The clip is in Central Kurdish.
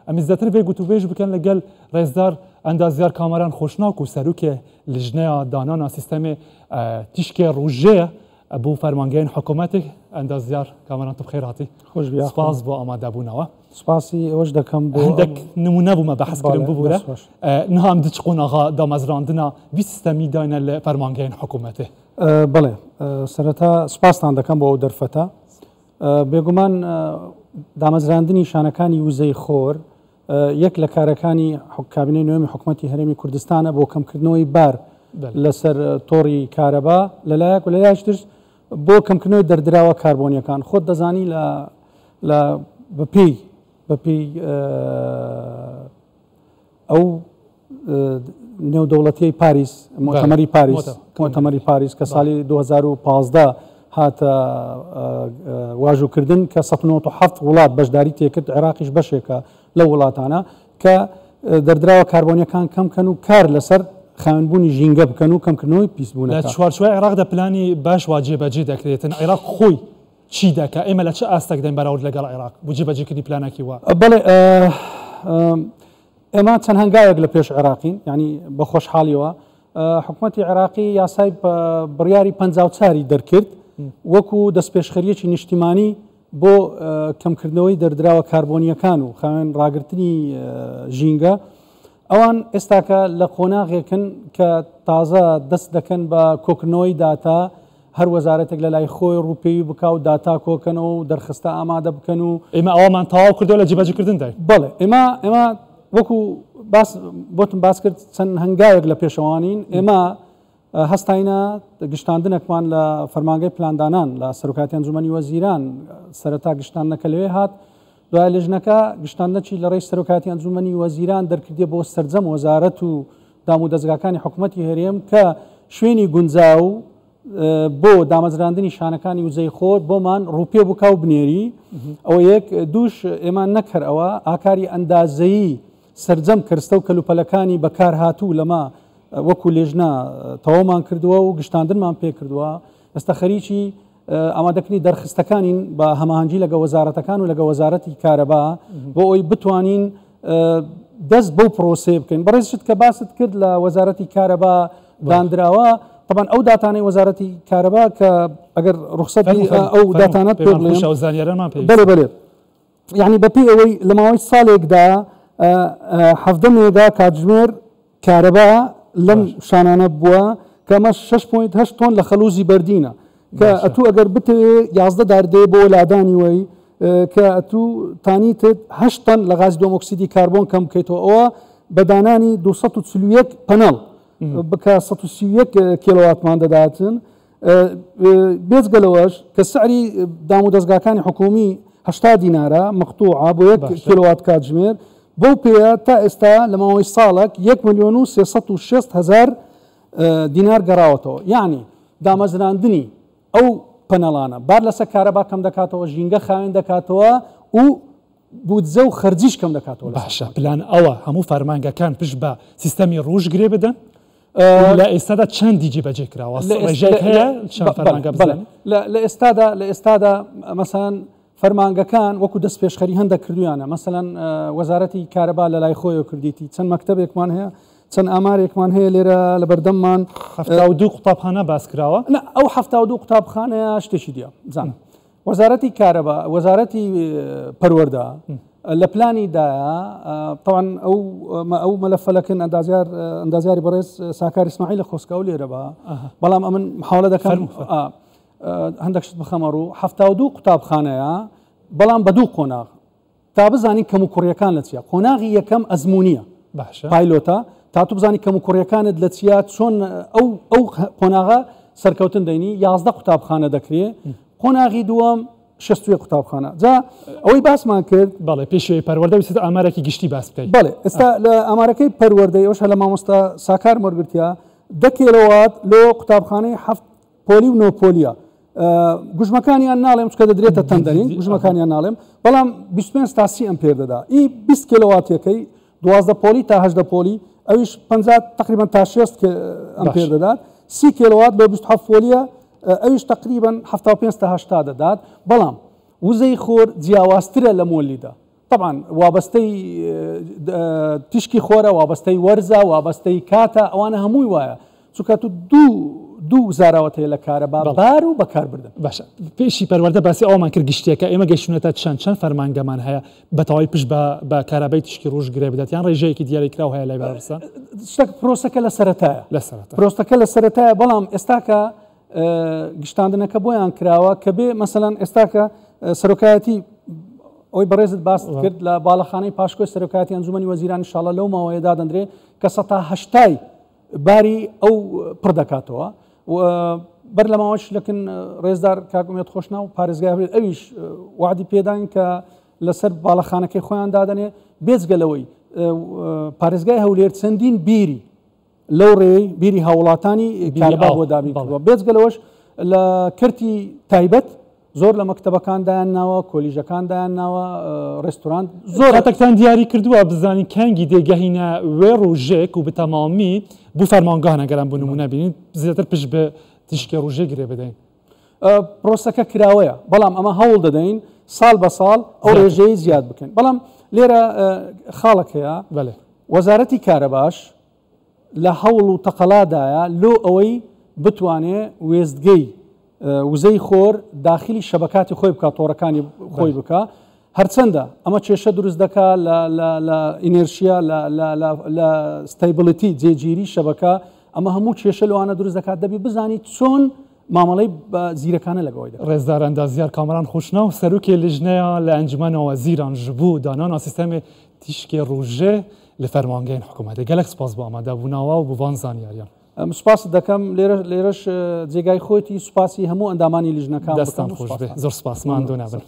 ئەم زیاتر ڤێ گوتوبێژ بکەن لەگەل ڕێزدار ئەندازیار کامەران خۆشناو کو سەروکێ لجنەیا دانانا سیستەمێ تیشکێ ڕوژێ بۆ فەرمانگەیên حکوومەتێک. ئەندازیار کامەران تو بخێر هاتی. خۆش بیا. سپاس بۆ ئامادەبوونەوە. سپاسی ئێوەش دەکەم بۆ هەندێک نمونە بوومە بەحس کردن بەڵێ، ببورە. دەست خۆش. نها ئەم دچ قۆناغا دامەزراندنا ڤی سیستەمی داینە لە فەرمانگەیên حکوومەتێ. بەڵێ، سەرەتا سپاستان دەکەم بۆ ئەو دەرفەتە. بێگومان دامەزراندنی شانەکانی وزەی خۆر یەک لە کارەکانی کابینەی نوێمی حکوومەتی هەرێمی کوردستانە بۆ کەمکردنەوەی بار لەسەر تۆڕی کارەبا لەلایەک و لەلایەکی تر بۆ کەمکردنەوەی دەردراوە کاربۆنیەکان. خۆت دەزانی لە بەپێی ئەو نێودەوڵەتیی پاریس، مؤتەمەری پاریس، مؤتەمەری پاریس کە ساڵی 2015 هاتە واژووکردن کە 197 وڵات بەشداری تێکرد، عێراقیش بەشێکە لەو وڵاتانە کە دەردراوە کاربۆنیەکان کەم کەن و کار لەسەر خاوێنبوونی ژینگە بکەن و کەمکردنەوەی پیسبوونەکە. لە چوارچێوەی عێراقدا پلانی باش وا جێبەجێ دەکرێتن، عێراق خۆی چی دەکا؟ ئێمە لە چ ئاستێک دەین بەراورد لەگەڵ عێراق بۆ جێبەجێکردنی پلانێکی وا؟ بەڵێ، ئێمە چەند هەنگاوێک لە پێش عێراقین، یعنی بە خۆشحاڵیەوە حکوومەتی عێراقی یاسای بڕیاری 54 دەرکرد وەکو دەستپێشخەریەکی نیشتیمانی بۆ کەمکردنەوەی دەردراوە کاربۆنیەکان و خاوێن ڕاگرتنی ژینگە. ئەوان ئێستاکە لە قۆناغێکن کە تازە دەست دەکەن بە کۆکردنەوەی داتا، هەر وەزارەتێک لە لای خۆی ڕووپێوی بکا و داتا کۆکەنەوە و دەرخستە ئامادە بکەن و ئێمە ئەومان تەواو کردەوە لە جێبەجێکردندای. بەڵێ، ئێمە وەکو بۆتم باس کرد چەند هەنگاوێک لە پێشەوانین. ئێمە هەستاینە گشتاندنێکمان لە فەرمانگەی پلاندانان لە سەرۆکایەتی ئەنجومەنی وەزیران. سەرەتا گشتاندنەکە لەوێ هات، دوای لێژنەکە گشتاندنەکی لە ڕێی سەرۆکایەتی ئەنجومەنی وەزیران دەرکردیە بۆ سەرجەم وەزارەت و دام و دەزگاکانی حکوومەتی هەرێم کە شوێنی گونجاو بۆ دامەزراندنی شانەکانی وزەی خۆر بۆمان ڕووپێ بکا و بنێری. ئەوە یەک. دووش ئێمە نەکەر ئەوە ئاکاری ئەندازەیی سەرجەم کەرستە و کەلوپەلەکانی بەکار هاتوو لەمە وەکو لێژنە تەواومان کردووە و گشتاندنمان پێ کردووە. ئێستا خەریکی ئامادەکردنی دەرخستەکانین بە هەماهەنگی لەگە وەزارەتەکان و لەگە وەزارەتی کارەبا بۆ ئەوەی بتوانین دەست بەو پرۆسەیە بکەین. بەڕێزشت کە باست کرد لە وەزارەتی کارەبا دانراوە، طبعا ئەو داتانەی وەزارەتی کارەبا کە ئەگەر ڕوخسەت ئەو داتانەت پێ بڵێم. زانیارەمان پێ. بەڵێ، بەڵێ. یعنی بەپێی ئەوەی لە ماوەی ساڵێکدا 17 مێگا کاتژمێر کارەبا لەم شانانە بووە کە ئەمە 6.8 تۆن لە خەلوزی بەردینە کە ئەتوو ئەگەر بتەوێ 11 دار دێ بۆ لادانی وەی کە ئەتوو تانیتت 8 تەن لە غازی دووەم ئۆکسیدی کاربۆن کەم بکەیتەوە، ئەوە بە دانانی 241 پەنەڵ بکە 131 کیلۆواتمان دەداتن. بێجگە لەوەش کە سعری دام و دەزگاکانی حکوومی 80 دینارە مەقتوعە بۆ یەک کیلۆوات کاتژمێر، بەو پێیە تا ئێستا لە ماوەی ساڵێک 1,360,000 دینار گەڕاوەتەوە. یعنی دامەزراندنی ئەو پەنەڵانە بار لەسەر کارەبا کەم دەکاتەوە، ژینگە خاوێن دەکاتەوە و بودجە و خەرجیش کەم دەکاتەوە. باشە، پلان ئەوە هەموو فەرمانگەکان پشت بە سیستەمی ڕوژ گرێ بدەن؟ لە ئێستادا چەندی جێبەجێ کراوە؟ ڕێژەیەک هەیە چەند فەرمانگە بزانن؟ لە ئێستادا مەسەلەن فەرمانگەکان وەکو دەست پێشخەری هەندێک کردویانە. مەسەلەن وەزارەتی کارەبا لە لای خۆیەوە کردیتی، چەند مەکتەبێکمان هەیە، چەند ئامارێکمان هەیە لێرە لە بەردەممان. 72 قوتابخانە باس کراوە؟ نا، ئەو 72 قوتابخانەیە شتێکی دیە. بزانە وەزارەتی کارەبا، وەزارەتی پەروەردە لە پلانی دایە، طبعا ئەو مەلەفەلەکن ئەندازیاری بەڕێز ساکار ئیسماعیل لە خۆسکاو لێرە بە، بەڵام ئەمن محاولە دەکەم هەندێک شت بخەمە ڕوو. 72 قوتابخانەیە، بەڵام بە دوو قۆناغ تا بزانین کەم و کوڕیەکان لە چییە. قۆناغی یەکەم ئەزممونیە، پایلۆتە، تا تو بزانی کەم و کوڕیەکانت لە چییە، چۆن ئەو قۆناغە سەرکەوتن دەینی. 11 قوتابخانە دەکرێ. قۆناغی دووەم 61 قوتابخانە. جا ئەوەی باسمان کرد، بەڵێ، پێشەوەی پەروەردە ویستت ئامارێکی گشتی باس بکەیت. بەڵێ، ئێستا لە ئامارەکەی پەروەردەی ئەوش لە مامۆستا ساکار وەرگرتیە 10 کیلۆوات لۆ قوتابخانەی 7 پۆلی و 9 پۆلیە. گوژمەکانیان ناڵێم چکە دەدرێتە تەندەرین، گوژمەکانیان ناڵێم، بەڵام 25 تا 30 ئەمپێر دەدا. ئی 20 کیلۆواتەکەی 12 پۆلی تا 18 پۆلی، ئەویش 50 تقریبا تا 60 ئەمپێر دەدات. 30 کیلۆوات لۆ 27 پۆلیە، ئەویش تقریبا 75 تا 80 دەدات. بەڵام وزەی خۆر جیاوازترە لە مۆلیدا. تەبعەن وابەستەی تیشکی خۆرە، وابەستەی وەرزە، وابەستەی کاتە، ئەوانە هەمووی وایە. چونکە تو دوو دوو زاراوەت هەیە لە کارەبا، بار و بەکاربردن. باشە پێشی پەروەردە باسی ئەوەمان کرد گشتیەکە ئێمە گەیشتوونەتە چەند چەند فەرمانگەمان هەیە بە تەواوی پشت بە بە کارەبای تیشکی ڕوژ گرێ بدات یان ڕێژەیەکی دیاریکراو هەیە لای بەڕێزتان؟ شتەک پرۆسەکە لە سەرەتایە. لە سەرەتا. پرۆسەکە لە سەرەتایە بەڵام ئێستاکە گشتاندنەکە بۆیان کراوە کە بێ مەسەلەن ئێستاکە سەرۆکایەتی ئەوەی بەڕێزت باست کرد لە باڵەخانەی پاشکۆی سەرۆکایەتی ئەنجومەنی وەزیران ئینشاڵڵا لەو ماوەیە دادەندرێ کە سەتا هەشتای باری ئەو پڕ دەکاتەوە بەر لە ماوەش لەکن ڕێزدار کاک ئومێد خۆشناو پارێزگای هەولێر ئەویش وعدی پێداین کە لەسەر باڵەخانەکەی خۆیان دادەنێ بێجگە لەوەی پارێزگای هەولێر چەندین بیری لەو ڕێی بیری هاوڵاتانی کارەبا بۆ دابین کردووە. بێجگە لەوەش لە کەرتی تایبەت زۆر لە مەکتەبەکان دایان ناوە، کۆلیژەکان دایان ناوە، ڕێستورانت زۆر. کاتەکتان دیاری کردووە بزانین کەنگی دێ گەهینە وێ ڕوژێک و بتەمامی بو فەرمانگاهن ئەگەر ئەم بو نمونە بینین زیاتر پشت بە تیشکێ ڕوژێ گرێ بدەین. پرۆسەکە کراوەیە، بەڵام ئەمە هەوڵ دەدەین ساڵ بە ساڵ ئەو ڕێژەیە زیاد بکەین. بەڵام لێرە خاڵێک هەیە، وەزارەتی کارەباش لە هەوڵ و تەقەلادایە لۆ ئەوەی بتوانێ وێستگەی وزەی خۆر داخلی شەبەکاتی خۆی بکات، تۆڕەکانی خۆی بکا. هەرچەندە ئەمە کێشە دروست دەکا لە ئینێرشیا، لە stability، جێگیری شەبەکە، ئەمە هەموو کێشە لەوانە دروست دەکات. دەبی بزانی چۆن مامەڵەی بە زیرەکانە لەگەڵی دەکات. ڕێزدار ئەندازیار کامەران خۆشناو سەرۆکی لیژنەیە لە ئەنجومەنە وەزیران ژبوو دانانا سیستەمی تیشکی ڕوژێ لە فەرمانگەین حکوومەتێ گەلەک سپاس بۆ ئامادەبووناوە و بۆ ڤان زانیاریان. سپاست دەکەم لێرەش جێگای خۆیتی سوپاسی هەموو ئەندامانی لیژنەکان دەستان خۆش بێ زۆر سپاس ماندوو نەبن.